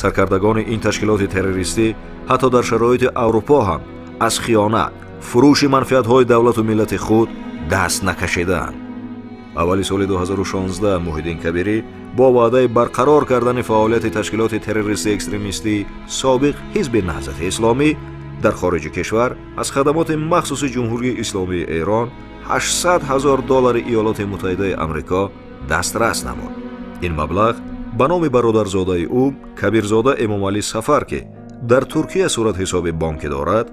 Саркардагони ин ташкилоти террористӣ ҳатто дар шароити Аврупо ҳам аз хиёнат, фурӯши манфиатҳои давлату миллати худ даст накашидаанд. Аввали соли 2016 Муҳиддин Кабирӣ бо ваъдаи барқарор кардани фаъолияти ташкилоти террористӣ экстремистӣ собиқ Ҳизби Наҳзати Исломӣ дар хориҷи кишвар аз хадамоти махсуси Ҷумҳурии Исломии Эрон 800 ҳазор доллари Иёлоти Муттаҳидаи Амрико дастрас намуд. Ин маблағ ба номи бародарзодаи ӯ Кабирзода Эмомалӣ Сафар, ки дар Туркия суратҳисоби бонкӣ дорад,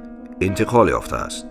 интиқол ёфтааст.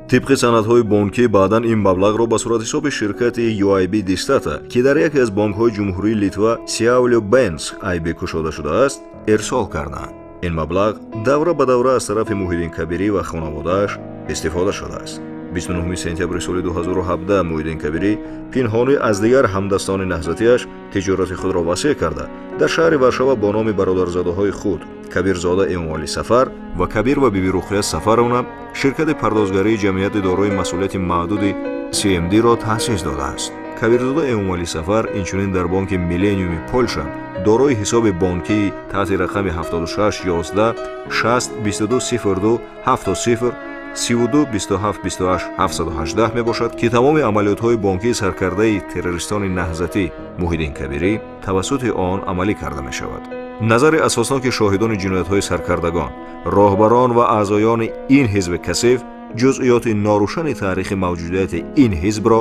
Тибқи санадҳои бонкӣ баъдан ин маблағро ба суратҳисоби ширкати UIB Дистата, ки дар яке аз бонкҳои Ҷумҳурии Литва Сиавлю Бенс IB кушода шудааст, ирсол карданд. Ин маблағ давра ба давра аз тарафи Муҳиддин Кабирӣ ва хонаводааш истифода шудааст. 29 сентябри соли 2017 Муҳиддин Кабирӣ пинҳонӣ аз дигар ҳамдастони наҳзатиаш тиҷорати худро васеъ карда, дар шаҳри Варшава бо номи бародарзодаҳои худ Кабирзода Эмомалӣ Сафар ва Кабир ва Биби Руқия Сафаровна ширкати пардозгарии ҷамъияти дорои масъулияти маҳдуди CMD-ро таъсис додааст. Кабирзода Эмомалӣ Сафар инчунин дар бонки Миллениуми Полша дорои ҳисоби бонкии таҳти рақами 76 11 60 22 02 70 32 27 28 718 мебошад, ки тамоми амалиётҳои бонкии саркардаи террористони наҳзатӣ Муҳиддин Кабирӣ тавассути он амалӣ карда мешавад. Назари асосноки шоҳидони ҷиноятҳои саркардагон, роҳбарон ва аъзоёни ин ҳизби касиф ҷузъиёти норӯшани таърихи мавҷудияти ин ҳизбро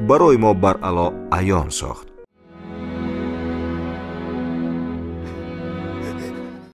барои мо баръало аён сохт.